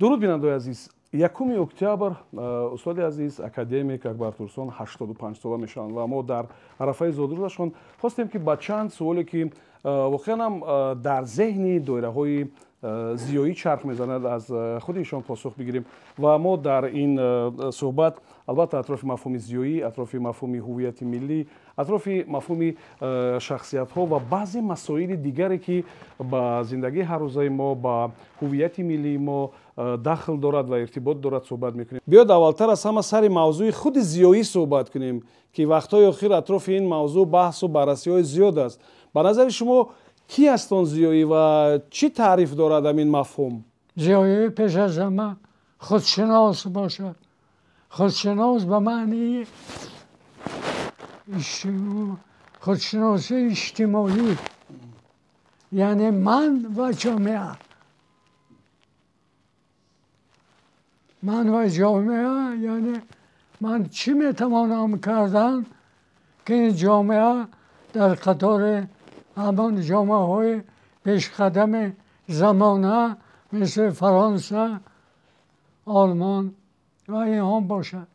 Дуруд, бинандаои азиз. 1 октябр устоди азиз, академик Акбар Турсон 85 сола мешаванд ва мо дар арафаи зодрӯзашон хостем, ки ба чанд суоле, ки воқеан ҳам дар зеҳни доираҳои зиёӣ чарх мезанад, аз худи ишон посух бигирем. Ва мо дар ин суҳбат, албатта, атрофи мафҳуми зиёӣ, атрофи мафҳуми ҳуввияти миллӣ, атрофи мафҳуми шахсиятҳо ва баъзе масоили дигаре, ки ба зиндагии ҳаррӯзаи мо, ба ҳуввияти миллии мо дахл дорад ва иртибот дорад, суҳбат мекунем. Биёд, аввалтар аз ҳама сари мавзӯи худи зиёӣ суҳбат кунем, ки вақтҳои охир атрофи ин мавзӯъ баҳсу баррасиҳои зиёд аст. Ба назари шумо, кӣ аст он зиёӣ ва чӣ таъриф дорад ҳамин мафҳум? Зиёӣ пеш аз ҳама худшинос бошад. Худшинос ба маънии худшиносии иҷтимоӣ, яъне ман ва ҷомеа, ман ва ҷомеа, яъне ман чӣ метавонам кардан, ки ин ҷомеа дар қатори ҳамон ҷомеаҳои пешқадами замона, мисли Фаронса, Олмон ва инҳо бошад.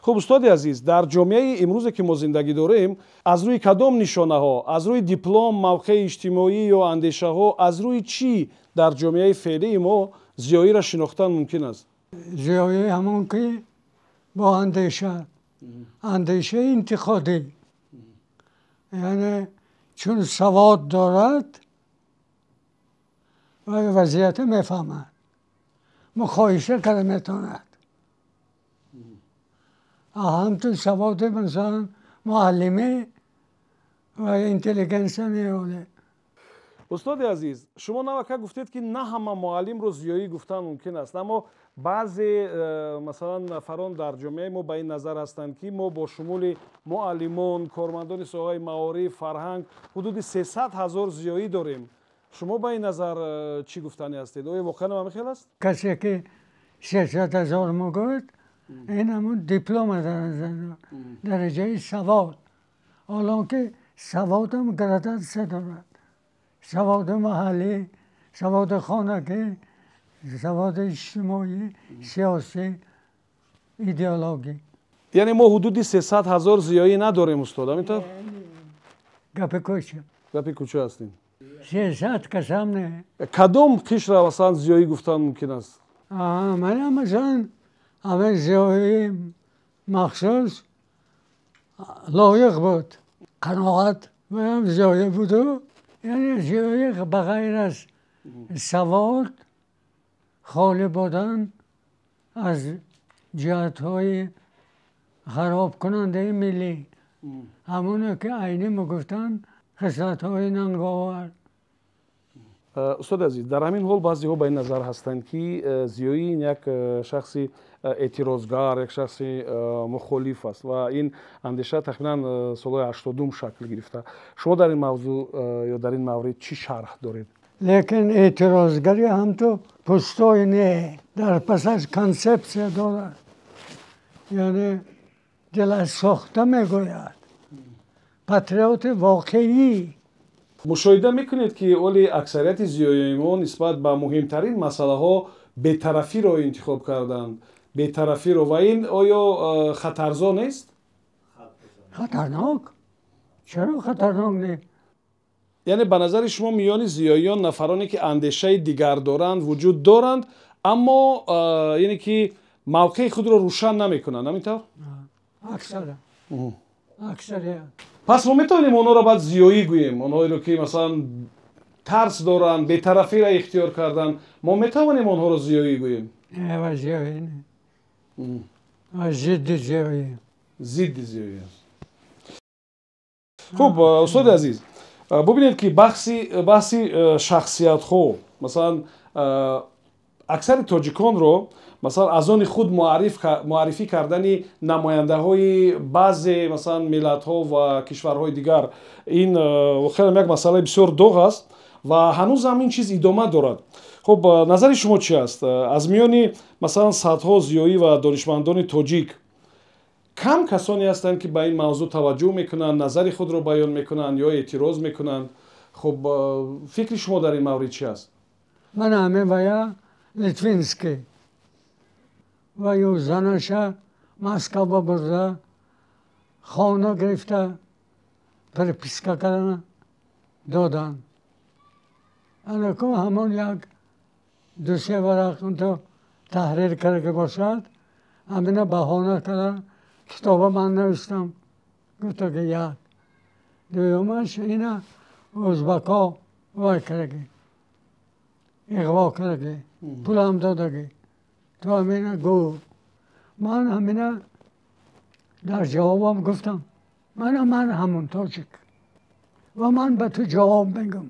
Хуб, устоди азиз, дар ҷомеаи имрӯзе, ки мо зиндагӣ дорем, аз рӯи кадом нишонаҳо, аз рӯи диплом, мавқеи иҷтимоӣ ё андешаҳо, аз рӯи чӣ дар ҷомеаи феълии мо зиёиро шинохтан мумкин аст? Зиёӣ ҳамон ки бо андеша, андешаи интиқодӣ, яъне чун савод дорад ва вазъията мефаҳмад, муқоиса карда метавонад. Ҳамту саводи, масалан, муаллимӣ ва интеллигенсия меолед. Устоди азиз, шумо навака гуфтед, ки на ҳама муаллимро зиёӣ гуфтан мумкин аст, аммо баъзе масалан, нафарон дар ҷомеаи мо ба ин назар ҳастанд, ки мо бо шумули муаллимон, кормандони соҳаи маориф, фарҳанг ҳудуди 300 000 зиёӣ дорем. Шумо ба ин назар чӣ гуфтанӣ ҳастед? Оё воқеан ҳамин хел аст? Касе ки 300 000 мегӯяд, ин ҳамун диплома, дараҷаи савод. Ҳолон ки саводам градатсия дорад: саводи маҳаллӣ, саводи хонагӣ, саводи иҷтимоӣ, сиёсӣ, идеологӣ. Яъне мо ҳудуди 300 000 зиёӣ надорем, устод, ҳамин тавр? Гапи кӯча. Гапи кӯча ҳастем. 300 касам не. Кадом қишра, масалан, зиёӣ гуфтан мумкин аст? Мана, масалан, ҳамин зиёии махсус лоиқ буд, Қаноат ам зиёӣ буду. Яъне зиёӣ ба ғайр аз савод, холӣ будан аз ҷиҳатҳои харобкунандаи миллӣ, ҳамоне ки Айнӣ мегуфтанд, хислатҳои нанговар. Устоди азиз, дар ҳамин ҳол баъзеҳо ба ин назар ҳастанд, ки зиёӣ ин як шахси эътирозгар, як шахси мухолиф аст ва ин андеша тахминан солҳои 80-ум шакл гирифта. Шумо дар ин мавзӯъ ё дар ин маврид чӣ шарҳ доред? Лекин эътирозгарӣ ҳам ту пустой не, дар пасаш консепсия дорад, яъне дилаш сохта мегӯяд, патриоти воқеӣ. Мушоҳида мекунед, ки оли аксарияти зиёиёни мо нисбат ба муҳимтарин масъалаҳо бетарафиро интихоб карданд, бетарафиро, ва ин оё хатарзо нест? Хатарнок? Чаро хатарнок не? Яъне ба назари шумо, миёни зиёиён нафароне, ки андешаи дигар доранд, вуҷуд доранд, аммо яъне ки мавқеи худро рӯшан намекунанд, ҳамин тавр? Аксарият. Пас мо метавонем онҳоро баъд зиёӣ гӯем, онҳоеро, ки, масалан, тарс доранд, бетарафиро ихтиёр карданд, мо метавонем онҳоро зиёӣ гӯем? Зиёӣ не, зидди зиёӣ. Зидди зиёӣ аст. Хуб, устоди азиз, бубинед, ки баҳси шахсиятҳо, масалан, аксари тоҷиконро, масалан, аз они худ муаррифӣ кардани намояндаҳои баъзе, масалан, миллатҳо ва кишварҳои дигар, ин воқеан як масъалаи бисёр доғ аст ва ҳанӯз ҳам ин чиз идома дорад. Хуб, назари шумо чи аст? Аз миёни, масалан, садҳо зиёӣ ва донишмандони тоҷик кам касоне ҳастанд, ки ба ин мавзӯъ таваҷҷӯҳ мекунанд, назари худро баён мекунанд ё эътироз мекунанд. Хуб, фикри шумо дар ин маврид чи аст? Ман ҳамин вая Литвинский ва ю занаша Москва бурда хона гирифта прописка карда доданд. Анаку ҳамон як ду-се варақ то таҳрир карда бошад, ҳамина баҳона карда китоба ман навиштам. Гуфта ки як. Дуюмаш ина ӯзбакҳо вай кардаги, иғво кардаги, пулам додаги. Ту ҳамина гӯ. Ман ҳамина дар ҷавобам гуфтам, ман ҳамон тоҷик ва ман ба ту ҷавоб мегӯм.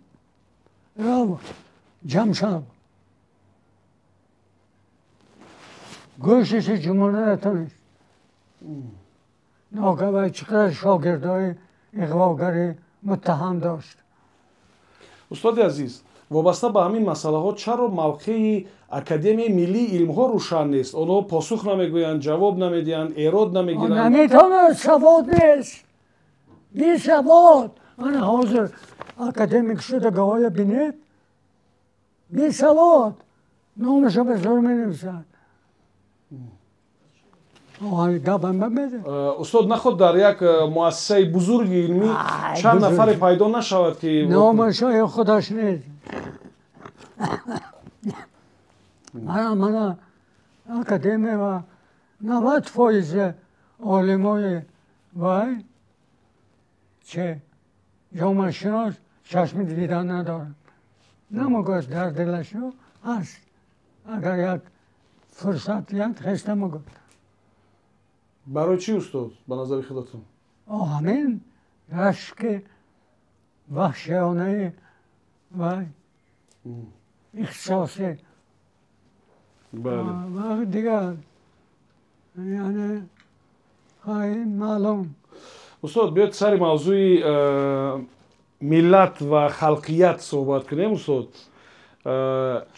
Рав ҷамъ шав. Гӯшаши ҷумона натонист. Ногавай чӣ қадар шогирдои иғвогари муттаҳам дошт. Устоди азиз, вобаста ба ҳамин масъалаҳо чаро мавқеи Академияи миллии илмҳо рӯшан нест? Онҳо посух намегӯянд, ҷавоб намедиҳанд, эрод намегиранд. Наметавонад, савод нест. Бесавод. Мана ҳозир академик шудагиҳоя бинед, бесавод. Номашо ба зӯр менависад. Устод, наход дар як муассисаи бузурги илмӣ чанд нафаре пайдо нашавад ки номашо худаш нест. Мана академия ва 90% олимои вай че ҷомеашинос чашми дидан надоранд. Намегӯяд дар дилашо ҳаст. Агар як фурсат диҳад, хеста мегӯяд. Барои чӣ, устод, ба назари худатон? Ҳамин рашки ваҳшиёнаи вай ихтисосӣ ва дигар, яъне маълум. Устод, биёед сари мавзӯи миллат ва халқият суҳбат кунем. Устод,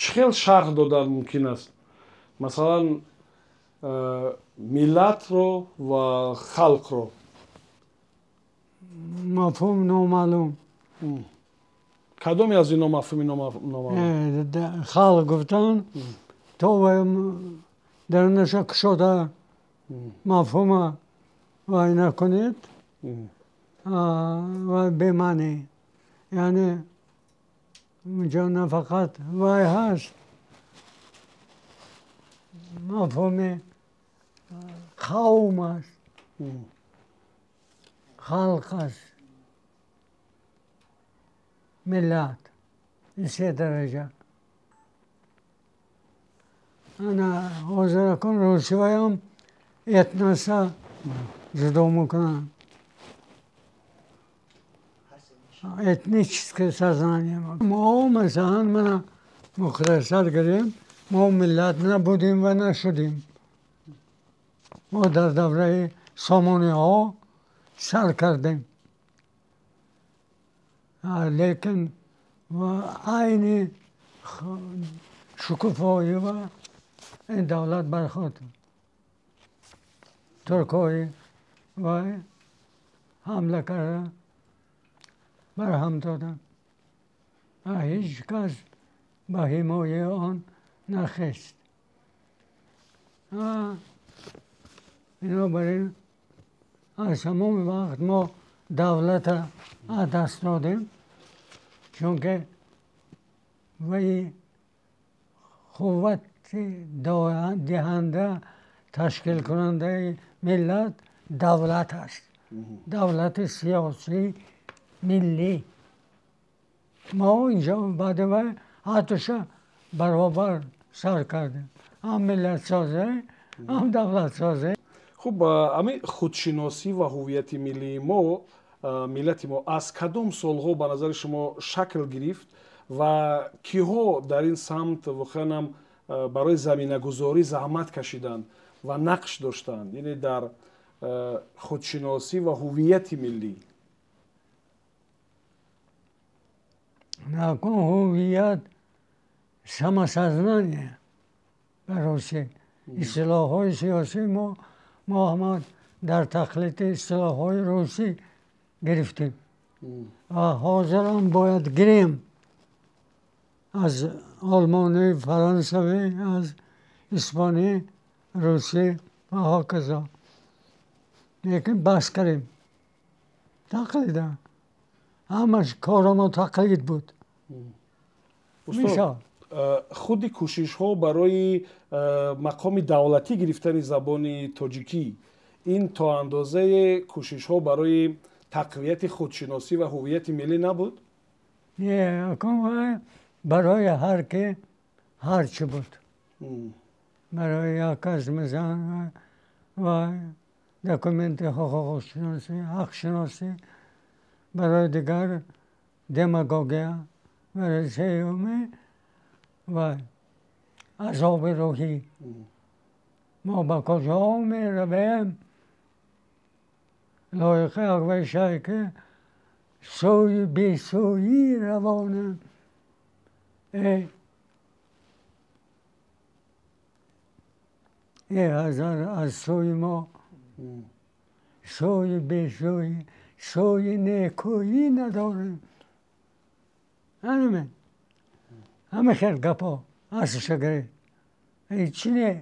чӣ хел шарҳ додан мумкин аст масалан миллатро ва халқро? Мафҳум номаълум. Кадоме аз ино мафҳуми номаълум? Халқ гуфтан то дарунаша кушода мафҳума вай накунед ва бемаънӣ. Яъне унҷо на фақат вай ҳаст, мафҳуми қавм аст, халқ аст, миллат, се дараҷа. Ана ҳозир акун русиҳоям этноса ҷудо мекунанд. Этническое сознание. Мо масалан мана мухтасар гирем, мо миллат набудем ва нашудем. Мо дар давраи сомониҳо сар кардем, лекин айни шукуфоӣ ва ин давлат бархост. Туркҳои вай ҳамла карда барҳам доданд. Ҳеҷ кас ба ҳимояи он нахест. Бинобар ин аз ҳамон вақт мо давлатро аз даст додем, чунки вай қуввати диҳанда, ташкилкунандаи миллат давлат аст. Давлати сиёсӣ миллӣ. Мо инҷо баъди вай ҳардуша баробар сар кардем, ҳам миллатсозӣ, ҳам давлатсозӣ. Хуб, ҳамин худшиносӣ ва ҳуввияти миллии мо, миллати мо аз кадом солҳо ба назари шумо шакл гирифт ва киҳо дар ин самт воқеан ҳам барои заминагузорӣ заҳмат кашиданд ва нақш доштанд, яъне дар худшиносӣ ва ҳуввияти миллӣ? Накун ҳуввият самосознание ба русӣ. Истилоҳҳои сиёсӣ мо ҳама дар тақлиди истилоҳҳои русӣ гирифтем ва ҳозирам бояд гирем аз олмонӣ, фаронсавӣ, аз испанӣ, русӣ ва ҳоказо. Лекин бас кардем. Тақлида. Ҳамаш корамо тақлид буд. Устод, худи кӯшишҳо барои мақоми давлатӣ гирифтани забони тоҷикӣ ин то андозаи кӯшишҳо барои тақвияти худшиносӣ ва ҳуввияти миллӣ набуд? Не, барои ҳар ки ҳар чӣ буд. Барои як кас масалан ва документи ҳуқуқшиносӣ, ҳақшиносӣ, барои дигар демагогия, барои сеюмӣ ва азоби рӯҳӣ. Мо ба куҷо меравем? Лоиқи акбайшае ки сӯи бесӯӣ равонем. Э ҳазар аз сӯи мо сӯи бесӯӣ, сӯи некӯӣ надорем. Ҳамин ҳама хел гапҳо аслша гиред. Ҳеҷ не.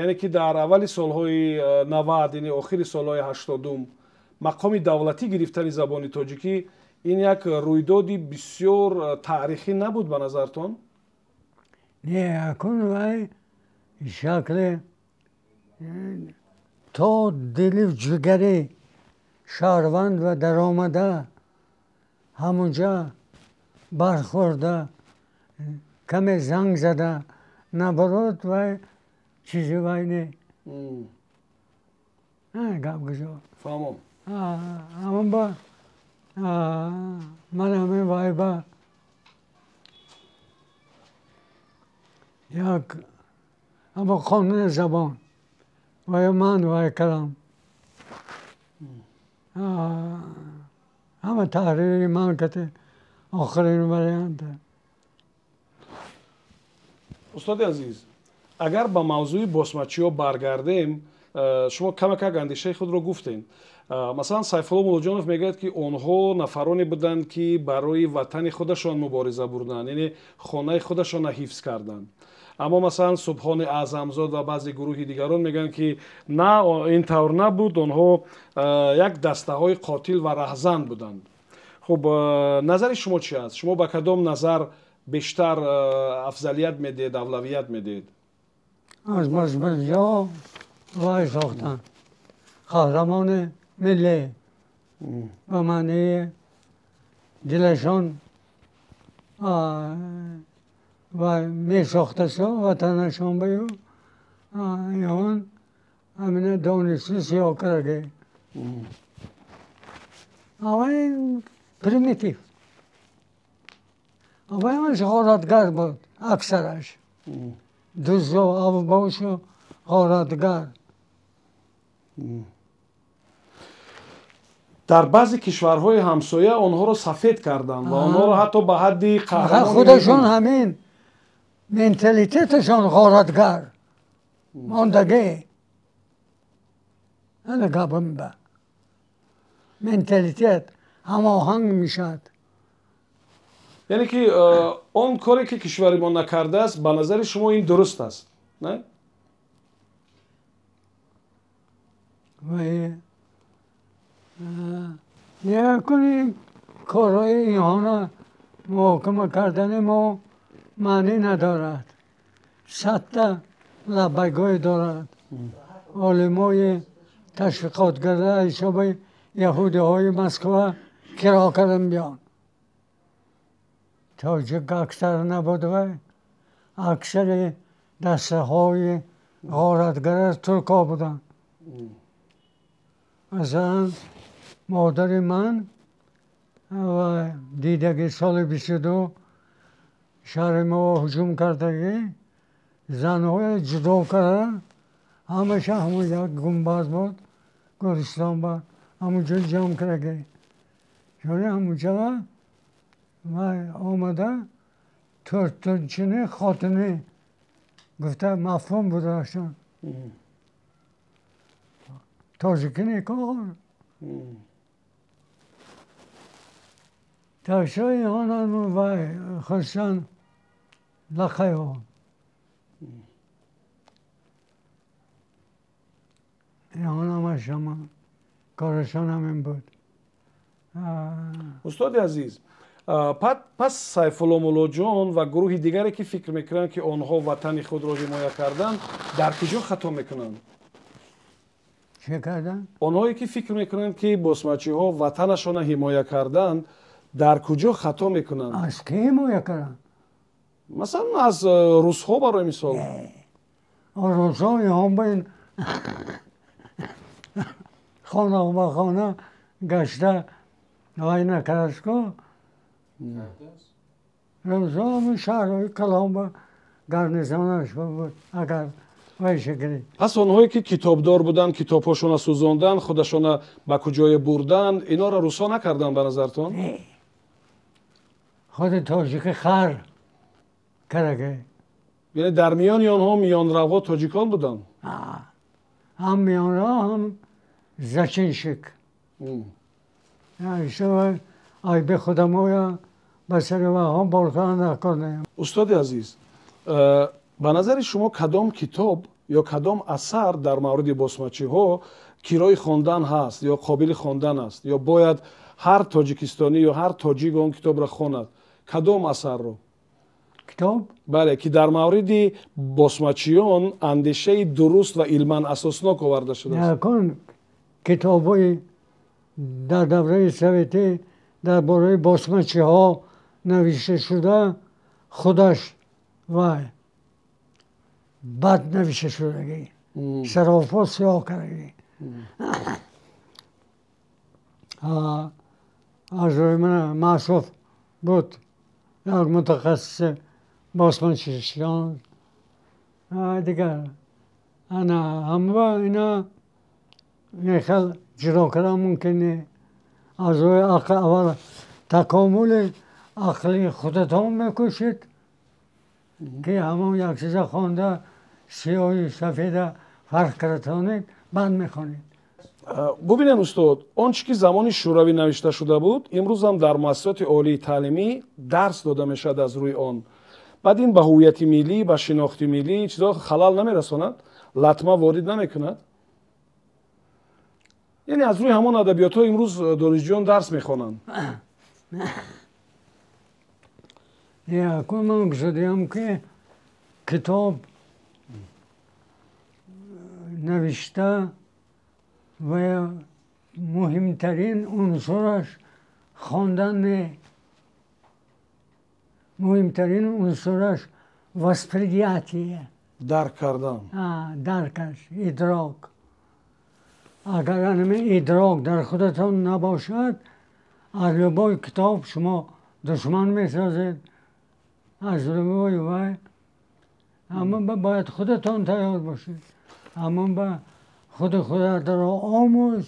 Яъне ки дар аввали солҳои 90, яъне охири солҳои 80 мақоми давлатӣ гирифтани забони тоҷикӣ ин як рӯйдоди бисёр таърихӣ набуд ба назартон? Не, акун вай шакли то дили ҷигари шаҳрванд ва даромада ҳамунҷа бархӯрда, каме занг зада набарод вай чизи вай не. Гап гузор. Фаҳмом. Ҳамон ба ман ҳамин вай ба як ҳама қонуни забон вай ман вай кардам. Ҳама таҳрири ман кати охирин вариант. Устоди азиз, агар ба мавзӯи босмачиҳо баргардем, шумо камакак андешаи худро гуфтем. Масалан, Сайфулло Муллоҷонов мегӯяд, ки онҳо нафароне буданд, ки барои ватани худашон мубориза бурданд, яъне хонаи худашонро ҳифз карданд. Аммо масалан Субҳони Аъзамзод ва баъзе гурӯҳи дигарон мегӯянд, ки на, ин тавр набуд, онҳо як дастаҳои қотил ва раҳзан буданд. Хуб, назари шумо чи аст? Шумо ба кадом назар бештар афзалият медиҳед, авлавият медиҳед? Аз босмачиҳо вай сохтанд қаҳрамони миллӣ ба маънии дилашон ва месохтасо ватанашон баю он ҳамина донисти сиёҳ кардаги. Авай примитив, авай ҳамаш ғоратгар буд, аксараш дузду авбошу ғоратгар. Дар баъзе кишварҳои ҳамсоя онҳоро сафед карданд ва онҳоро ҳатто ба ҳадди қаҳрамон худашон ҳамин менталитеташон ғоратгар мондагӣ. Ана гапам ба менталитет ҳамоҳанг мешавад. Яъне ки он коре ки кишвари мо накардааст, ба назари шумо ин дуруст аст, не? Якуни корҳои инҳоро муҳокима кардани мо маънӣ надорад. Садта лаббайгоҳ дорад. Олимои ташвиқотгарда ҳисоби яҳудиҳои Москва киро кардан биён. Тоҷик аксар набуд вай, аксари дастаҳои ғоратгара туркҳо буданд. Масалан, модари ман ва дидаги соли 22 шаҳри мо ҳуҷум кардагӣ, занҳоя ҷудо карда, ҳамаша ҳамон як гумбаз буд, гӯристон ба ҳамонҷо ҷамъ кардагӣ. Чуни ҳамонҷава вай омада тӯртунчини хотинӣ гуфта мафҳум будаашон. Тоҷикӣ некор. Тавшои онам вай хусусан Лақайҳо. Инҳо ҳамаш ҳамон корашон ҳамин буд. Устоди азиз, пас Сайфулло Муллоҷон ва гурӯҳи дигаре, ки фикр мекунанд, ки онҳо ватани худро ҳимоя карданд, дар куҷо хато мекунанд? Чӣ карданд? Онҳое ки фикр мекунанд, ки босмачиҳо ватанашонро ҳимоя карданд, дар куҷо хато мекунанд? Аз кӣ ҳимоя карданд? Масалан, аз русҳо, барои мисол. Русҳо инҳо ба ин хона ба хона гашта вай накардастку. Русҳо ҳамин шаҳрҳои калон ба гарнизонаш буд, агар вай шакли. Пас онҳое ки китобдор буданд, китобҳошонро сӯзонданд, худашонро ба куҷое бурданд, инҳоро русҳо накарданд ба назартон? Худи тоҷики хар кардаги. Яъне дар миёни онҳо миёнравҳо тоҷикон буданд? Ҳам миёнрав, ҳам зачинщик. Айби худамоя ба сари ваҳо бор кардан даркор неем. Устоди азиз, ба назари шумо кадом китоб ё кадом асар дар мавриди босмачиҳо кирои хондан ҳаст ё қобили хондан аст, ё бояд ҳар тоҷикистонӣ ё ҳар тоҷик он китобро хонад? Кадом асарро? Китоб? Бале, ки дар мавриди босмачиён андешаи дуруст ва илман асоснок оварда шудааст. Якон китобҳои дар давраи советӣ дар бораи босмачиҳо навишта шуда, худаш вай бад навишта шудагӣ, сарофо сиёҳ кардагӣ. Аз рӯи ман Маъсуф буд як мутахассиси босмачишон, дигар ана ҳама ина хел ҷудо кардан мумкин не. Аз рӯи ақл аввал такомули ақли худатон мекӯшед, ки ҳамон як чиза хонда сиёҳу сафеда фарқ карда тавонед, баъд мехонед. Бубинед, устод, он чӣ ки замони шӯравӣ навишта шуда буд, имрӯзам дар муассисоти олии таълимӣ дарс дода мешавад аз рӯи он. Баъд ин ба ҳуввияти миллӣ, ба шинохти миллӣ чизо халал намерасонад, латма ворид намекунад? Яъне аз рӯи ҳамон адабиётҳо имрӯз донишҷӯён дарс мехонанд. Якун ман гузорям, ки китоб навишта ва муҳимтарин унсураш хондан не, муҳимтарин унсураш восприятие, дарк кардан, даркаш, идрок. Агар ҳамин идрок дар худатон набошад, аз любой китоб шумо душман месозед, аз любой вай. Аммо бояд худатон тайёр бошед, аммо ба худи худатро омӯз,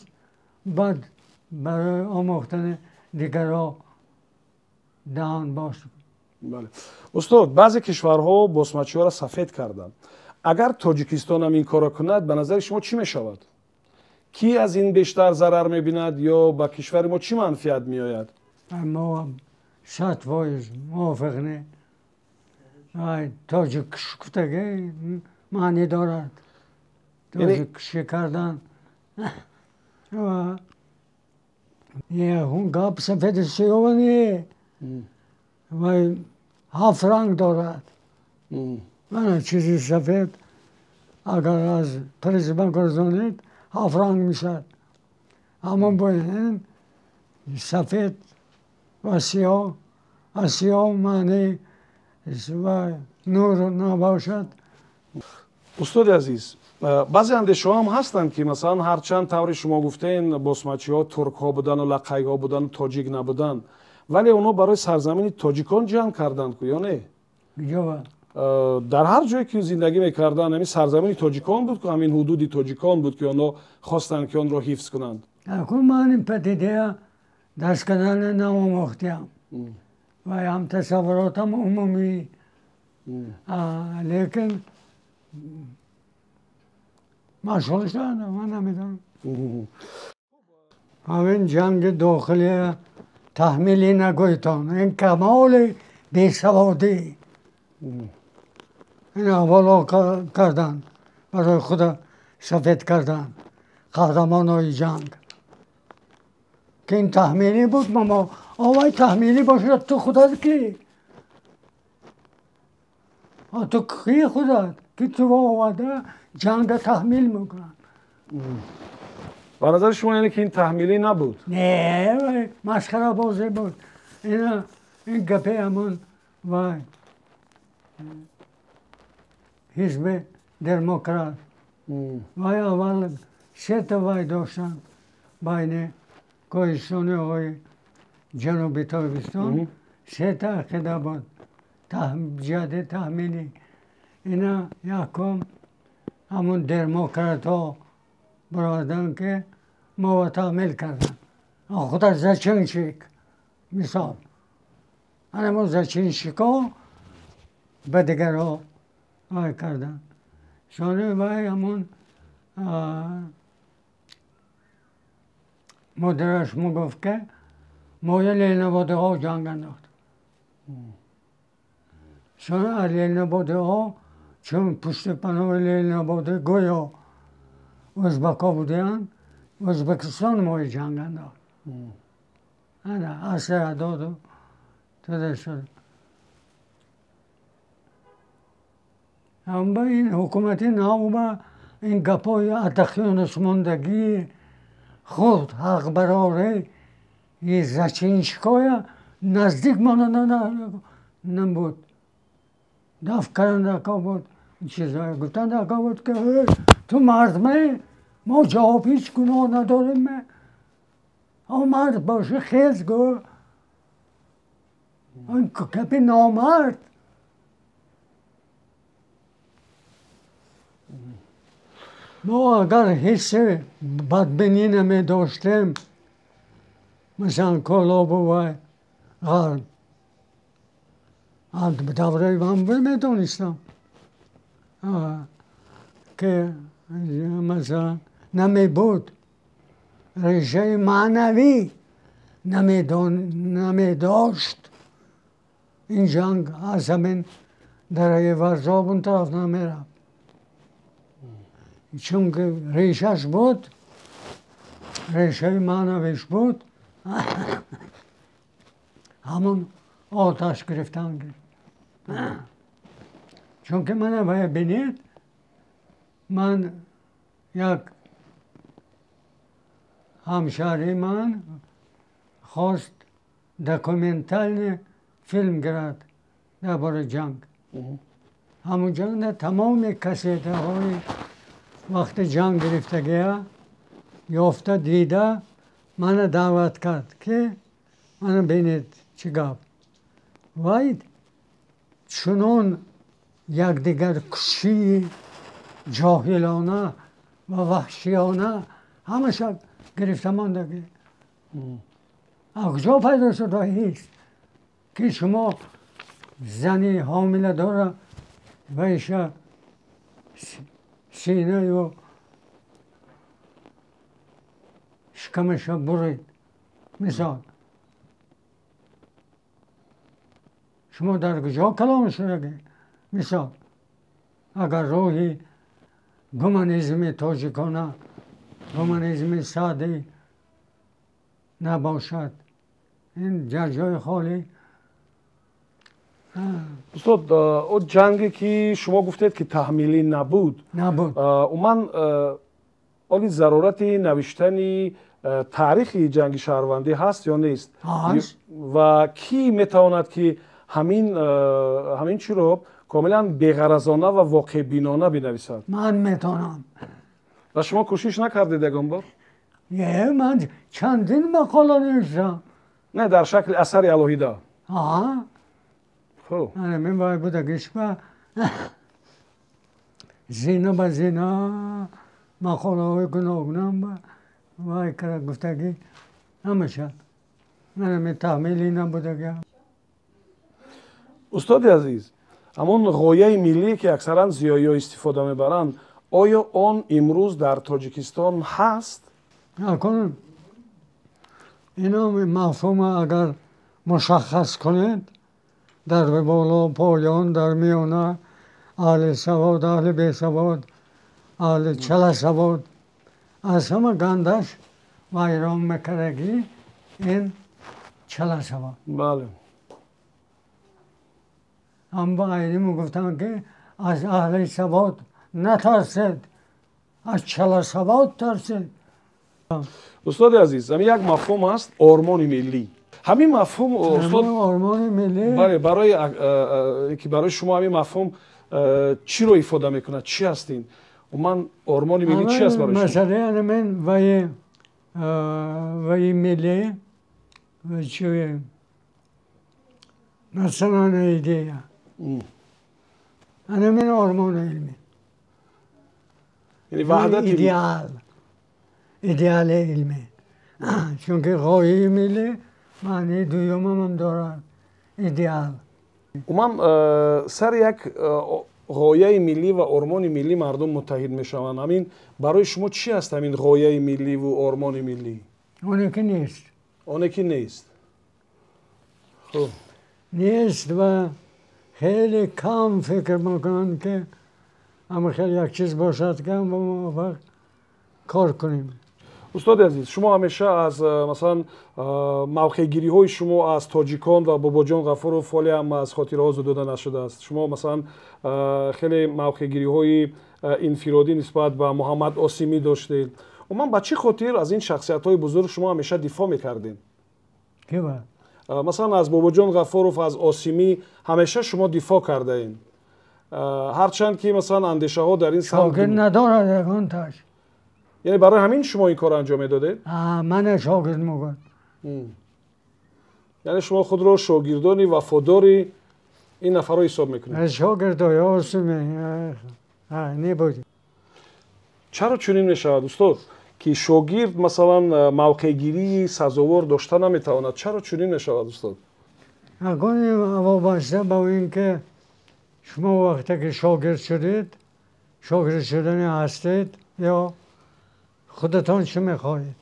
баъд барои омӯхтани дигарро даҳон боз. Бале, устод, баъзе кишварҳо босмачиҳоро сафед карданд. Агар Тоҷикистон ҳам ин корро кунад, ба назари шумо чӣ мешавад? Кӣ аз ин бештар зарар мебинад ё ба кишвари мо чӣ манфиат меояд? Мо 100% мувофиқ не. Тоҷиккушӣ гуфтагӣ маънӣ дорад. Тоҷиккушӣ кардан гап сафеду сиёҳ не, вай ҳафт ранг дорад. Мана чизи сафед агар аз призма гузонед, ҳафт ранг мешавад. Аммо бояд сафед ва сиёҳ, аз сиёҳ маъни ва нур набошад. Устоди азиз, баъзе андешаҳо ҳам ҳастанд, ки масалан ҳарчанд тавре шумо гуфтен босмачиҳо туркҳо будану лақайҳо будану тоҷик набуданд, вале онҳо барои сарзамини тоҷикон ҷанг карданд ку, ё не? Дар ҳар ҷое ки зиндагӣ мекарданд, ҳамин сарзамини тоҷикон буд ку, ҳамин ҳудуди тоҷикон буд, ки онҳо хостанд, ки онро ҳифз кунанд. Акун ман ин падидая даст кардана наомӯхтиам ва ҳам тасаввуротам умумӣ, лекин машғул шудам, ман намедонам. Ҳамин ҷанги дохилия таҳмилӣ нагӯйтон, ин камоли бесаводӣ. ин ҳаволо карданд барои худа сафед кардан қаҳрамонои ҷанг ки ин таҳмилӣ буд. Мо овай таҳмилӣ бошад, ту худат ки? Ту ки худат ки ту оварда ҷанга таҳмил мекунанд? Ба назари шумо яъне ки ин таҳмилӣ набуд? Не, масхарабозӣ буд. Ин гапе ҳамон вай ҳизби демократ вай аввал сета вай доштанд байни коҳистониҳои ҷануби Тоҷикистон, сета ақида буд ҷиҳати таҳмилӣ. Ина якум ҳамон демократҳо бароварданд ки мо таҳмил карданд. Худаш зачинщик мисол. Ана зачинщикҳо ба дигарҳо вай карданд. Сони вай ҳамон модараш мегуфт ки моя ленабодиҳо ҷанг андохт. Сони аз ленабодиҳо чун пушти паноҳи ленабодӣ гӯё ӯзбакҳо буданд, Ӯзбекистон мои ҷанг андохт. Ана аслиҳа доду туда шуд. Амма ин ҳукумати нав ба ин гапҳои атақиёнусмондагии худ ҳақбарори зачинщикҳоя наздик монда набуд. Даф кардандако буд, чизҳое гуфтандако буд ки ту мардме, мо ҷавоб ҳеҷ гуноҳ надорем. О мард боши хез гӯ. Он гапи номард. Мо агар ҳисси бадбинӣ намедоштем, масалан Колобу вай ғарб, давраи ман медонистам ки масалан намебуд решаи маънавӣ намедошт. Ин ҷанг аз ҳамин дараи Варзоб он тараф намерафт, чунки решаш буд, решаи маънавиш буд, ҳамон оташ гирифтан гирифт. Чунки мана вая бинед, ман як ҳамшаҳри ман хост документальный филм гирад дар бораи ҷанг. Ҳамон ҷанг тамоми кассетаҳои вақти ҷанг гирифтагия ёфта дида мана даъват кард ки мана бинед чӣ гап. Вай чунон якдигаркушии ҷоҳилона ва ваҳшиёна ҳамаша гирифта мондагӣ. Аз куҷо пайдо шуд вай ҳис ки шумо зани ҳомиладора вайша синаю шикамаша бурид? Мисол шумо дар куҷо калом шудагӣ? Мисол агар рӯҳи гуманизми тоҷикона, гуманизми саъдӣ набошад, ин ҷой холӣ. Устод, о ҷанге ки шумо гуфтед ки таҳмилӣ набуд, умуман оли зарурати навиштани таърихи ҷанги шаҳрвандӣ ҳаст ё нест? Ва кӣ метавонад ки ҳамин чиро комилан беғаразона ва воқеъбинона бинависад? Ман метавонам. Ва шумо кӯшиш накардед ягон бор? Не, ман чандин мақола навиштам. Не, дар шакли асари алоҳида. Хуб. Ана ман вай будагишба зина ба зина мақолаҳои гуногунам вай кара гуфтагӣ ҳамаша. Ана таҳмилӣ набудагиам. Устоди азиз, ҳамон ғояи миллие ки аксаран зиёиҳо истифода мебаранд, оё он имрӯз дар Тоҷикистон ҳаст? Акун ино мафҳума агар мушаххас кунед, дар боло, поён, дар миёна, аҳли савод, аҳли бесавод, аҳли чала савод, аз ҳама гандаш вайрон мекардагӣ ин чала савод. Бале. Ҳам ба Айнӣ мегуфтанд, ки аз аҳли савод натарсед, аз чала савод тарсед. Устоди азиз, ҳамин як мафҳум аст, ормони миллӣ. Ҳамин мафҳум, устод, ормони миллӣ, бале, барои ки барои шумо ҳамин мафҳум чиро ифода мекунад? Чӣ аст ин? Умуман ормони миллӣ чӣ аст барои шумо? Масъалаи ҳамин ваи миллӣ чӣ национальная идея. Ҳамин ормони илмӣ. Яъне ваҳдати идеал, идеали илмӣ. Чунки ғояи миллӣ маънии дуюмам ҳам дорад, идеал. Умуман сари як ғояи миллӣ ва ормони миллӣ мардум муттаҳид мешаванд. Ҳамин барои шумо чӣ аст ҳамин ғояи милливу ормони миллӣ? Оне ки нест. Оне ки нест. Хуб. Нест ва хеле кам фикр мекунанд, ки ама хеле як чиз бошад, ки мо муваффақ кор кунем. Устоди азиз, шумо ҳамеша аз масалан мавқеъгириҳои шумо аз тоҷикон ва Бобоҷон Ғафуров ҳоле ҳам аз хотираҳо зудуда нашудааст. Шумо масалан хеле мавқеъгириҳои инфиродӣ нисбат ба Муҳаммад Осимӣ доштед. Умуман ба чӣ хотир аз ин шахсиятҳои бузург шумо ҳамеша дифоъ мекардед? Кива? Масалан аз Бобоҷон Ғафуров, аз Осимӣ ҳамеша шумо дифоъ кардаед, ҳарчанд ки масалан андешаҳо дар ин самт шогирд надорад ягонташ. Яъне барои ҳамин шумо ин корро анҷом медодед? Мана шогирд мегӯяд. Яъне шумо худро шогирдони вафодори ин нафарҳо ҳисоб мекунед? Шогирдои Осимӣ небуд. Чаро чунин мешавад, устод, ки шогирд масалан мавқеъгирии сазовор дошта наметавонад? Чаро чунин мешавад, устод? Агони вобаста ба ин ки шумо вақте ки шогирд шудед, шогирд шудани ҳастед ё худатон чӣ мехоҳед?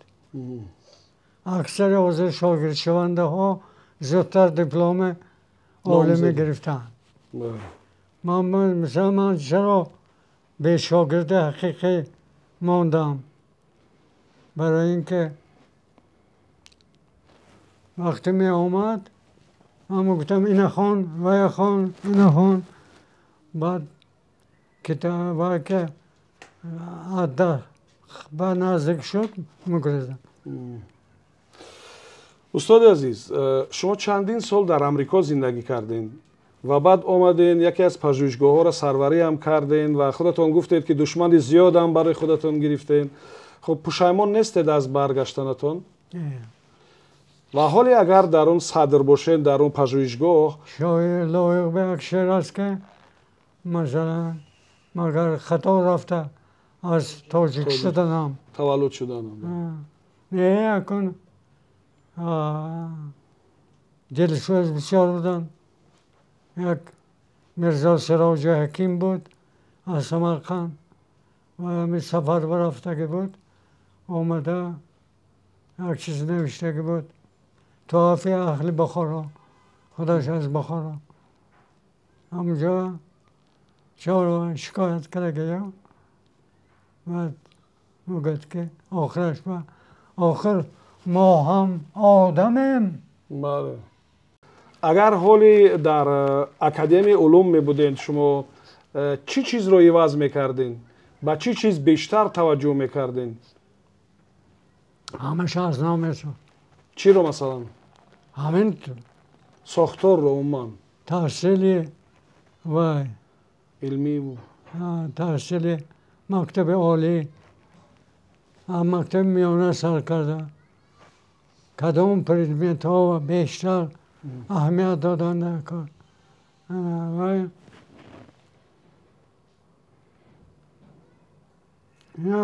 Аксари ҳозир шогирдшавандаҳо зудтар дипломи олӣ мегирифтанд. Мисалан, ман чаро бешогирди ҳақиқӣ мондам? Барои ин ки вақте меомад, ман мегуфтам ина хон, вая хон, ина хон. Баъд китоб ки адда ба наздик шуд, мегурезам. Устоди азиз, шумо чандин сол дар Амрико зиндагӣ кардем ва баъд омаден, яке аз пажӯҳишгоҳҳоро сарварӣ ҳам кардем ва худатон гуфтед, ки душмани зиёдам барои худатон гирифтем. Хуб, пушаймон нестед аз баргаштанатон? Ва ҳоле агар дар он садр бошед, дар он пажӯҳишгоҳ, шоир лоиқ ба як шеър аст, ки масалан магар хато рафта аз тоҷик шуданам, таваллуд шуданам. Не, акун дилсӯз бисёр буданд. Як Мирзо Сироҷи Ҳаким буд аз Самарқанд ва ҳамин сафар рафтагӣ буд, омада як чиз навиштагӣ буд, тоафи аҳли Бухоро, худаш аз Бухоро. Ҳамҷо чаро шикоят кардагиё. Баъд мегӯяд, ки охираш ба охир мо ҳам одамем. Бале. Агар ҳоле дар Академияи улум мебудед, шумо чӣ чизро иваз мекардед? Ба чӣ чиз бештар таваҷҷӯҳ мекардед? Ҳамаша аз нав месохт. Чиро масалан? Ҳамин сохторро умуман. Таҳсили вай илмиву таҳсили мактаби олӣ, мактаби миёна сар карда, кадом предметҳо бештар аҳамият доданд дар кор. Вай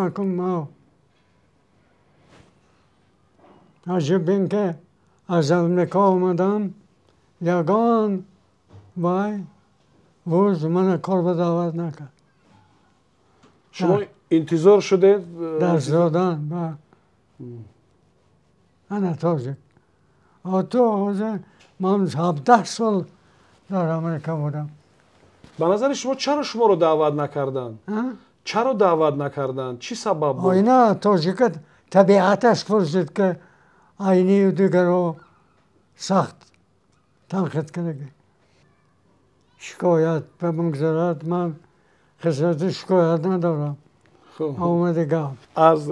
якум мо аҷиб бин, ки аз Амрико омадам, ягон вай вуз мана кор ба даъват накард. Шумо интизор шудед? Дарс додан ба ана тоҷик. То ҳозир ман 17 сол дар Амрико будам. Ба назари шумо чаро шуморо даъват накарданд? Чаро даъват накарданд? Чӣ сабаб буд? Ина тоҷика табиаташ пурсид, ки Айнию дигаро сахт танқид карда. Шикоят ба мегузарад, ман хислати шикоят надорам. Омади гап. Аз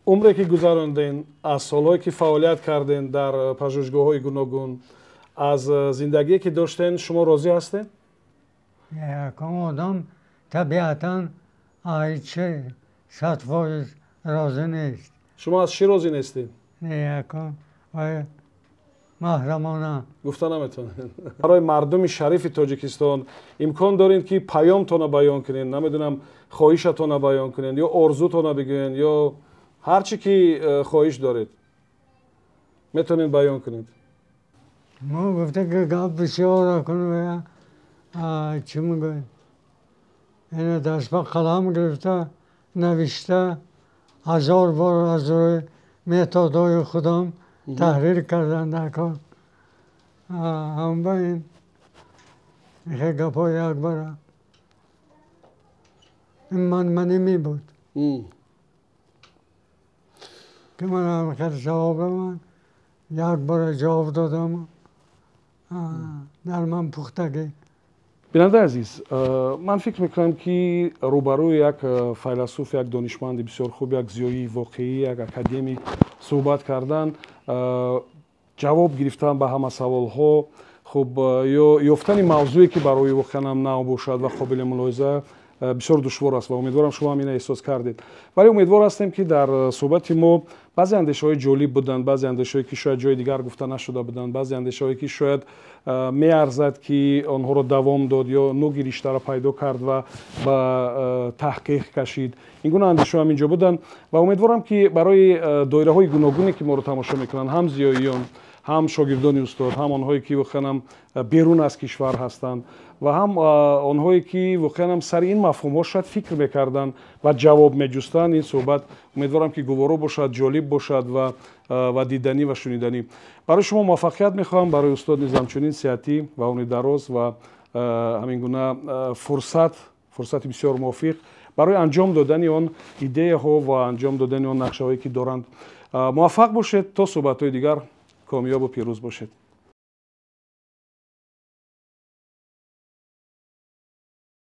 умре ки гузаронден, аз солҳое ки фаъолият карден дар пажӯҳишгоҳҳои гуногун, аз зиндагие ки доштен, шумо розӣ ҳастед? Якум одам табиатан айчи 100% розӣ нест. Шумо аз чӣ розӣ нестед? Якум вай маҳрамона гуфта наметавонед. Барои мардуми шарифи Тоҷикистон имкон доред, ки паёмтонро баён кунед, намедонам, хоҳишатонро баён кунед ё орзутонро бигӯед ё ҳар чӣ ки хоҳиш доред, метавонед баён кунед. Мо гуфта, ки гап бисёр кун, чӣ мегӯем, ина даст ба қалам гирифта навишта, ҳазор бор аз рӯи методҳои худам таҳрир кардан дар кор. Ҳам ба ин гапҳои якбара ин манманӣ мебуд, ки ман ҳам савол ман як бора ҷавоб додам, дар ман пухтагӣ. Бинандаи азиз, ман фикр мекунам, ки рӯбарӯи як файласуф, як донишманди бисёр хуб, як зиёии воқеӣ, як академик суҳбат кардан, ҷавоб гирифтан ба ҳама саволҳо, хуб, ё ёфтани мавзӯе, ки барои воқеан ҳам нав бошад ва қобили мулоҳиза, бисёр душвор аст ва умедворам, шумо ҳам ина эҳсос кардед. Вале умедвор ҳастем, ки дар суҳбати мо баъзе андешаҳои ҷолиб буданд, баъзе андешаҳое, ки шояд ҷои дигар гуфта нашуда буданд, баъзе андешаҳое, ки шояд меарзад, ки онҳоро давом дод ё нуги риштаро пайдо кард ва ба таҳқиқ кашид. Ин гуна андешаҳо ҳам инҷо буданд ва умедворам, ки барои доираҳои гуногуне, ки моро тамошо мекунанд, ҳам зиёиён, ҳам шогирдони устод, ҳам онҳое, ки воқеан ҳам берун аз кишвар ҳастанд ва ҳам онҳое, ки воқеан ҳам сари ин мафҳумҳо шояд фикр мекарданд ва ҷавоб меҷустанд, ин суҳбат умедворам, ки гуворо бошад, ҷолиб бошад ва диданӣ ва шуниданӣ. Барои шумо муваффақият мехоҳам, барои устод низ ҳамчунин сиҳатӣ ва умри дароз ва ҳамин гуна фурсати бисёр мувофиқ барои анҷом додани он идеяҳо ва анҷом додани он нақшаҳое, ки доранд. Муваффақ бошед, то суҳбатҳои дигар комёбу пирӯз бошед.